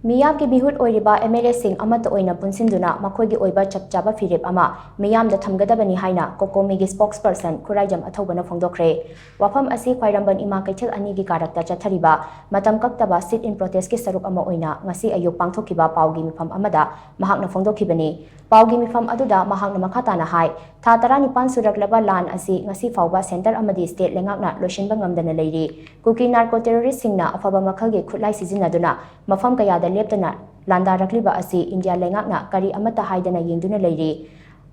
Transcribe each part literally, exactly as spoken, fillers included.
ꯃꯤꯌꯥꯝꯒꯤ ꯃꯤꯍꯨꯠ ꯑꯣꯏꯔꯤꯕ ꯑꯦꯝ ꯑꯦꯜ ꯑꯦꯁꯤꯡ ꯑꯃꯠꯇ ꯑꯣꯏꯅ ꯄꯨꯟꯁꯤꯟꯗꯨꯅ ꯃꯈꯣꯏꯒꯤ ꯑꯣꯏꯕ ꯆꯞ ꯆꯥꯕ ꯐꯤꯔꯦꯞ ꯑꯃ ꯃꯤꯌꯥꯝꯗ ꯊꯝꯒꯗꯕꯅꯤ ꯍꯥꯏꯅ ꯀꯣꯀꯣꯃꯤꯒꯤ ꯁ꯭ꯄꯣꯛꯁꯄꯔꯁꯟ ꯈꯨꯔꯥꯏꯖꯝ ꯑꯊꯧꯕꯅ ꯐꯣꯡꯗꯣꯛꯈ꯭ꯔꯦ꯫ ꯋꯥꯐꯝ ꯑꯁꯤ ꯈ꯭ꯋꯥꯏꯔꯝꯕꯟ ꯏꯃꯥ ꯀꯩꯊꯦꯜ ꯑꯅꯤꯒꯤ ꯀꯥꯔꯛꯇ ꯆꯠꯊꯔꯤꯕ ꯃꯇꯝ ꯀꯛꯇꯕ ꯁꯤꯠ ꯏꯟ ꯄ꯭ꯔꯣꯇꯦꯁꯀꯤ ꯁꯔꯨꯛ ꯑꯃ ꯑꯣꯏꯅ ꯉꯁꯤ ꯑꯌꯨꯛ ꯄꯥꯡꯊꯣꯛꯈꯤꯕ ꯄꯥꯎꯒꯤ ꯃꯤꯐꯝ ꯑꯃꯗ ꯃꯍꯥꯛꯅ ꯐꯣꯡꯗꯣꯛꯈꯤꯕꯅꯤ꯫ ꯄꯥꯎꯒꯤ ꯃꯤꯐꯝ ꯑꯗꯨꯗ ꯃꯍꯥꯛꯅ ꯃꯈꯥ ꯇꯥꯅ ꯍꯥꯏ, ꯊꯥ ꯇꯔꯥꯅꯤꯄꯥꯟ ꯁꯨꯔꯛꯂꯕ ꯂꯥꯟ ꯑꯁꯤ ꯉꯁꯤ ꯐꯥꯎꯕ ꯁꯦꯟꯇꯔ ꯑꯃꯗꯤ ꯁ꯭ꯇꯦꯠ ꯂꯩꯉꯥꯛꯅ ꯂꯣꯏꯁꯤꯟꯕ ꯉꯝꯗꯅ ꯂꯩꯔꯤ꯫ ꯀꯨꯀꯤ ꯅꯥꯔꯀꯣ ꯇꯦꯔꯣꯔꯤꯁꯁꯤꯡꯅ ꯑꯐꯕ ꯃꯈꯜꯒꯤ ꯈꯨꯠꯂꯥꯏ ꯁꯤꯖꯤꯟꯅꯗꯨꯅ ꯃꯐꯝ ꯀꯌꯥꯗ ꯂꯦꯞꯇꯅ ꯂꯥꯟꯗꯥꯔꯛꯂꯤꯕ ꯑꯁꯤ ꯏꯟꯗꯤꯌꯥ ꯂꯩꯉꯥꯛꯅ ꯀꯔꯤ ꯑꯃꯠꯇ ꯍꯥꯏꯗꯅ ꯌꯦꯡꯗꯨꯅ ꯂꯩꯔꯤ꯫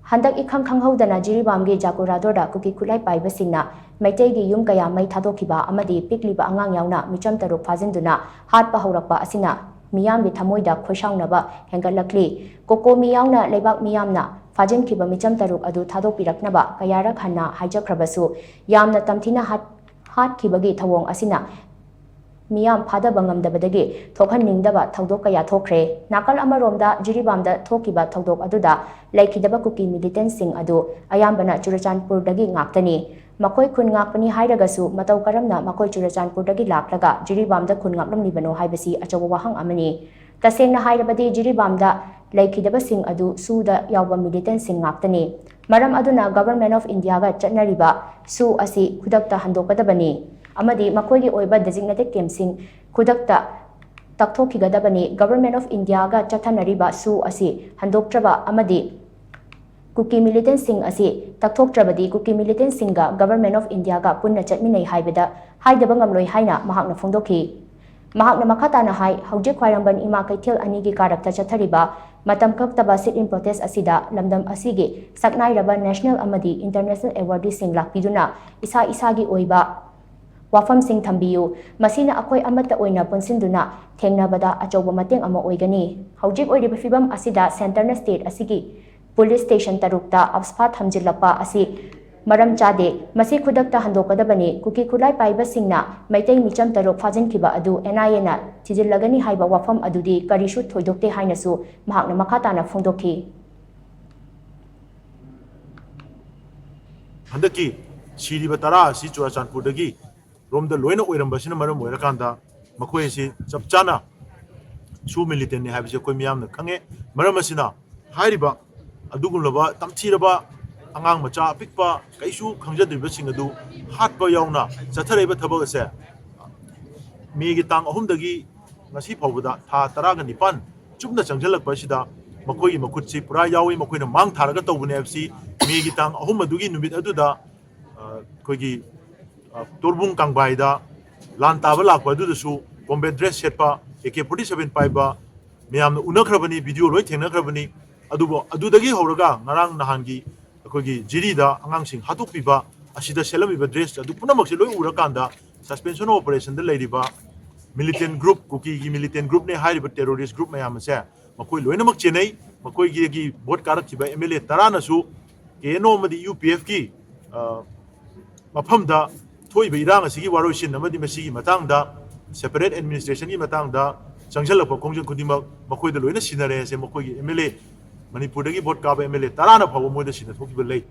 ꯍꯟꯗꯛ ꯏꯈꯪ ꯈꯪꯍꯧꯗꯅ ꯖꯤꯔꯤꯕꯥꯝꯒꯤ ꯖꯥꯀꯨꯔꯥꯗꯣꯔꯗ ꯀꯨꯀꯤ ꯈꯨꯠꯂꯥꯏ ꯄꯥꯏꯕꯁꯤꯡꯅ ꯃꯩꯇꯩꯒꯤ ꯌꯨꯝ ꯀꯌꯥ ꯃꯩ ꯊꯥꯗꯣꯛꯈꯤꯕ ꯑꯃꯗꯤ ꯄꯤꯛꯂꯤꯕ ꯑꯉꯥꯡ ꯌꯥꯎꯅ ꯃꯤꯆꯝ ꯇꯔꯨꯛ ꯐꯥꯖꯤꯟꯗꯨꯅ ꯍꯥꯠꯄ ꯍꯧꯔꯛꯄ ꯑꯁꯤꯅ ꯃꯤꯌꯥꯝꯒꯤ ꯊꯃꯣꯏꯗ ꯈꯣꯏꯁꯥꯎꯅꯕ ꯍꯦꯟꯒꯠꯂꯛꯂꯤ꯫ ꯀꯣꯀꯣꯃꯤ ꯌꯥꯎꯅ ꯂꯩꯕꯥꯛ ꯃꯤꯌꯥꯝꯅ ꯐꯥꯖꯤꯟꯈꯤꯕ ꯃꯤꯆꯝ ꯇꯔꯨꯛ ꯑꯗꯨ ꯊꯥꯗꯣꯛꯄꯤꯔꯛꯅꯕ ꯀꯌꯥꯔꯛ ꯍꯟꯅ ꯍꯥꯏꯖꯈ꯭ꯔꯕꯁꯨ ꯌꯥꯝꯅ ꯇꯝꯊꯤꯅ ꯍꯥꯠ-, ꯍꯥꯠꯈꯤꯕꯒꯤ ꯊꯧꯑꯣꯡ ꯑꯁꯤꯅ ꯃꯤꯌꯥꯝ ꯐꯥꯗꯕ ꯉꯝꯗꯕꯗꯒꯤ ꯊꯣꯛꯍꯟꯅꯤꯡꯗꯕ ꯊꯧꯗꯣꯛ ꯀꯌꯥ ꯊꯣꯛꯈ꯭ꯔꯦ꯫ ꯅꯥꯀꯜ ꯑꯃꯔꯣꯝꯗ ꯖꯤꯔꯤꯕꯥꯝꯗ ꯊꯣꯛꯈꯤꯕ ꯊꯧꯗꯣꯛ ꯑꯗꯨꯗ ꯂꯩꯈꯤꯗꯕ ꯀꯨꯀꯤ ꯃꯤꯂꯤꯇꯦꯟꯠꯁꯤꯡ ꯑꯗꯨ ꯑꯌꯥꯝꯕꯅ ꯆꯨꯔꯆꯥꯟꯄꯨꯔꯗꯒꯤ ꯉꯥꯛꯇꯅꯤ꯫ ꯃꯈꯣꯏ ꯈꯨꯟ ꯉꯥꯛꯄꯅꯤ ꯍꯥꯏꯔꯒꯁꯨ ꯃꯇꯧ ꯀꯔꯝꯅ ꯃꯈꯣꯏ ꯆꯨꯔꯆꯥꯟꯄꯨꯔꯗꯒꯤ ꯂꯥꯛꯂꯒ ꯖꯤꯔꯤꯕꯥꯝꯗ ꯈꯨꯟ ꯉꯥꯛꯂꯝꯂꯤꯕꯅꯣ ꯍꯥꯏꯕꯁꯤ ꯑꯆꯧꯕ ꯋꯥꯍꯪ ꯑꯃꯅꯤ꯫ ꯇꯁꯦꯡꯅ ꯍꯥꯏꯔꯕꯗꯤ ꯖꯤꯔꯤꯕꯥꯝꯗ ꯂꯩꯈꯤꯗꯕꯁꯤꯡ ꯑꯗꯨ ꯁꯨꯗ ꯌꯥꯎꯕ ꯃꯤꯂꯤꯇꯦꯟꯠꯁꯤꯡ ꯉꯥꯛꯇꯅꯤ꯫ ꯃꯔꯝ ꯑꯗꯨꯅ Government of Indiaꯒ ꯆꯠꯅꯔꯤꯕ ꯁꯨ ꯑꯁꯤ ꯈꯨꯗꯛꯇ ꯍꯟꯗꯣꯛꯀꯗꯕꯅꯤ ꯑꯃꯗꯤ ꯃꯈꯣꯏꯒꯤ ꯑꯣꯏꯕ designated campꯁꯤꯡ ꯈꯨꯗꯛꯇ ꯇꯛꯊꯣꯛꯈꯤꯒꯗꯕꯅꯤ꯫ Government of Indiaꯒ ꯆꯠꯊꯅꯔꯤꯕ ꯁꯨ ꯑꯁꯤ ꯍꯟꯗꯣꯛꯇ꯭ꯔꯕ ꯑꯃꯗꯤ ꯀꯨꯀꯤ ꯃꯤꯂꯤꯇꯦꯟꯠꯁꯤꯡ ꯑꯁꯤ ꯇꯛꯊꯣꯛꯇ꯭ꯔꯕꯗꯤ ꯀꯨꯀꯤ ꯃꯤꯂꯤꯇꯦꯟꯠꯁꯤꯡꯒ Government of Indiaꯒ ꯄꯨꯟꯅ ꯆꯠꯃꯤꯟꯅꯩ ꯍꯥꯏꯕꯗ ꯍꯥꯏꯗꯕ ꯉꯝꯂꯣꯏ ꯍꯥꯏꯅ ꯃꯍꯥꯛꯅ ꯐꯣꯡꯗꯣꯛꯈꯤ꯫ ꯃꯍꯥꯛꯅ ꯃꯈꯥ ꯇꯥꯅ ꯍꯥꯏ, ꯍꯧꯖꯤꯛ ꯈ꯭ꯋꯥꯏꯔꯝꯕꯟ ꯏꯃꯥ ꯀꯩꯊꯦꯜ ꯑꯅꯤꯒꯤ ꯀꯥꯔꯛꯇ ꯆꯠꯊꯔꯤꯕ ꯃꯇꯝ ꯀꯛꯇꯕ sit-in protest ꯑꯁꯤꯗ ꯂꯝꯗꯝ ꯑꯁꯤꯒꯤ ꯁꯛꯅꯥꯏꯔꯕ national ꯑꯃꯗꯤ international awardeeꯁꯤꯡ ꯂꯥꯛꯄꯤꯗꯨꯅ ꯏꯁꯥ ꯏꯁꯥꯒꯤ ꯑꯣꯏꯕ ꯋꯥꯐꯝꯁꯤꯡ ꯊꯝꯕꯤꯌꯨ꯫ ꯃꯁꯤꯅ ꯑꯩꯈꯣꯏ ꯑꯃꯠꯇ ꯑꯣꯏꯅ ꯄꯨꯟꯁꯤꯟꯗꯨꯅ ꯊꯦꯡꯅꯕꯗ ꯑꯆꯧꯕ ꯃꯇꯦꯡ ꯑꯃ ꯑꯣꯏꯒꯅꯤ꯫ ꯍꯧꯖꯤꯛ ꯑꯣꯏꯔꯤꯕ ꯐꯤꯕꯝ ꯑꯁꯤꯗ centreꯅ state ꯑꯁꯤꯒꯤ police station ꯇꯔꯨꯛꯇ AFSPA ꯊꯝꯖꯤꯜꯂꯛꯄ ꯑꯁꯤ ꯃꯔꯝ ꯆꯥꯗꯦ꯫ ꯃꯁꯤ ꯈꯨꯗꯛꯇ ꯍꯟꯗꯣꯛꯀꯗꯕꯅꯤ꯫ ꯀꯨꯀꯤ ꯈꯨꯠꯂꯥꯏ ꯄꯥꯏꯕꯁꯤꯡꯅ ꯃꯩꯇꯩ ꯃꯤꯆꯝ ꯇꯔꯨꯛ ꯐꯥꯖꯤꯟꯈꯤꯕ ꯑꯗꯨ NIAꯅ ꯊꯤꯖꯤꯜꯂꯒꯅꯤ ꯍꯥꯏꯕ ꯋꯥꯐꯝ ꯑꯗꯨꯗꯤ ꯀꯔꯤꯁꯨ ꯊꯣꯏꯗꯣꯛꯇꯦ ꯍꯥꯏꯅꯁꯨ ꯃꯍꯥꯛꯅ ꯃꯈꯥ ꯇꯥꯅ ꯐꯣꯡꯗꯣꯛꯈꯤ꯫ ꯍꯟꯗꯛꯀꯤ ꯁꯤꯔꯤꯕ ꯇꯔꯥ ꯑꯁꯤ ꯆꯨꯔꯥꯆꯥꯟꯄꯨꯔꯗꯒꯤ ꯔꯣꯝꯗ ꯂꯣꯏꯅ ꯑꯣꯏꯔꯝꯕꯁꯤꯅ ꯃꯔꯝ ꯑꯣꯏꯔꯀꯥꯟꯗ ꯃꯈꯣꯏ ꯑꯁꯤ ꯆꯞ ꯆꯥꯅ ꯁꯨ ꯃꯤꯂꯤꯇꯦꯟꯅꯤ ꯍꯥꯏꯕꯁꯦ ꯑꯩꯈꯣꯏ ꯃꯤꯌꯥꯝꯅ ꯈꯪꯉꯦ꯫ ꯃꯔꯝ ꯑꯁꯤꯅ ꯍꯥꯏꯔꯤꯕ ꯑꯗꯨꯒꯨꯝꯂꯕ ꯇꯝꯊꯤꯔꯕ ꯑꯉꯥꯡ ꯃꯆꯥ ꯑꯄꯤꯛꯄ ꯀꯩꯁꯨ ꯈꯪꯖꯗ꯭ꯔꯤꯕꯁꯤꯡ ꯑꯗꯨ ꯍꯥꯠꯄ ꯌꯥꯎꯅ ꯆꯠꯊꯔꯛꯏꯕ ꯊꯕꯛ ꯑꯁꯦ ꯃꯦꯒꯤ ꯇꯥꯡ ꯑꯍꯨꯝꯗꯒꯤ ꯉꯁꯤ ꯐꯥꯎꯕꯗ ꯊꯥ ꯇꯔꯥꯒ ꯅꯤꯄꯥꯟ ꯆꯨꯞꯅ ꯆꯪꯁꯤꯜꯂꯛꯄ ꯑꯁꯤꯗ ꯃꯈꯣꯏꯒꯤ ꯃꯈꯨꯠꯁꯤ ꯄꯨꯔꯥ ꯌꯥꯎꯏ꯫ ꯃꯈꯣꯏꯅ ꯃꯥꯡ ꯊꯥꯔꯒ ꯇꯧꯕꯅꯦ ꯍꯥꯏꯕꯁꯤ ꯃꯦꯒꯤ ꯇꯥꯡ ꯑꯍꯨꯝ ꯑꯗꯨꯒꯤ ꯅꯨꯃꯤꯠ ꯑꯗꯨꯗ ꯑ, ꯑꯩꯈꯣꯏꯒꯤ ꯑ, ꯇꯣꯔꯕꯨꯡ ꯀꯥꯡꯕꯥꯏꯗ ꯂꯥꯟ ꯇꯥꯕ ꯂꯥꯛꯄ ꯑꯗꯨꯗꯁꯨ ꯀꯣꯝꯕꯦꯠ ꯗ꯭ꯔꯦꯁ ꯁꯦꯠꯄ, ꯑꯦ ꯀꯦ ꯐꯣꯔꯇꯤ ꯁꯚꯦꯟ ꯄꯥꯏꯕ ꯃꯌꯥꯝꯅ ꯎꯅꯈ꯭ꯔꯕꯅꯤ, ꯚꯤꯗꯤꯑꯣ ꯂꯣꯏ ꯊꯦꯡꯅꯈ꯭ꯔꯕꯅꯤ꯫ ꯑꯗꯨꯕꯨ ꯑꯗꯨꯗꯒꯤ ꯍꯧꯔꯒ ꯉꯔꯥꯡ ꯅꯍꯥꯟꯒꯤ ꯑꯩꯈꯣꯏꯒꯤ ꯖꯤꯔꯤꯗ ꯑꯉꯥꯡꯁꯤꯡ ꯍꯥꯠꯇꯣꯛꯄꯤꯕ, ꯑꯁꯤꯗ ꯁꯦꯠꯂꯝꯃꯤꯕ ꯗ꯭ꯔꯦꯁ ꯑꯗꯨ ꯄꯨꯝꯅꯃꯛꯁꯦ ꯂꯣꯏ ꯎꯔꯀꯥꯟꯗ ꯁꯁꯄꯦꯟꯁꯟ ꯑꯣꯐ ꯑꯣꯄꯔꯦꯁꯟꯗ ꯂꯩꯔꯤꯕ ꯃꯤꯂꯤꯇꯦꯟ ꯒ꯭ꯔꯨꯞ, ꯀꯨꯀꯤꯒꯤ ꯃꯤꯂꯤꯇꯦꯟ ꯒ꯭ꯔꯨꯞꯅꯦ ꯍꯥꯏꯔꯤꯕ ꯇꯦꯔꯣꯔꯤꯁ ꯒ꯭ꯔꯨꯞ ꯃꯌꯥꯝ ꯑꯁꯦ ꯃꯈꯣꯏ ꯂꯣꯏꯅꯃꯛ ꯆꯦꯟꯅꯩ꯫ ꯃꯈꯣꯏꯒꯤ ꯚꯣꯠ ꯀꯥꯔꯛꯈꯤꯕ ꯑꯦꯝ ꯑꯦꯜ ꯑꯦ ꯇꯔꯥꯅꯁꯨ ꯀꯦ ꯑꯦꯟ ꯑꯣ ꯑꯃꯗꯤ ꯌꯨ ꯄꯤ ꯑꯦꯐꯀꯤ ꯃꯐꯝꯗ ꯊꯣꯛꯏꯕ ꯏꯔꯥꯡ ꯑꯁꯤꯒꯤ ꯋꯥꯔꯣꯏꯁꯤꯟ ꯑꯃꯗꯤ ꯃꯁꯤꯒꯤ ꯃꯇꯥꯡꯗ ꯁꯦꯄꯔꯦꯠ ꯑꯦꯗꯃꯤꯅꯤꯁꯇ꯭ꯔꯦꯁꯟꯒꯤ ꯃꯇꯥꯡꯗ ꯆꯪꯁꯤꯜꯂꯛꯄ ꯈꯣꯡꯖꯪ ꯈꯨꯗꯤꯡꯃꯛ ꯃꯈꯣꯏꯗ ꯂꯣꯏꯅ ꯁꯤꯟꯅꯔꯦ ꯍꯥꯏꯁꯦ ꯃꯈꯣꯏꯒꯤ ꯑꯦꯝ ꯑꯦꯜ ꯑꯦ, ꯃꯅꯤꯄꯨꯔꯗꯒꯤ ꯚꯣꯠ ꯀꯥꯕ ꯑꯦꯝ ꯑꯦꯜ ꯑꯦ ꯇꯔꯥꯅ ꯐꯥꯎꯕ ꯃꯣꯏꯗ ꯁꯤꯟꯅꯊꯣꯛꯈꯤꯕ ꯂꯩ꯫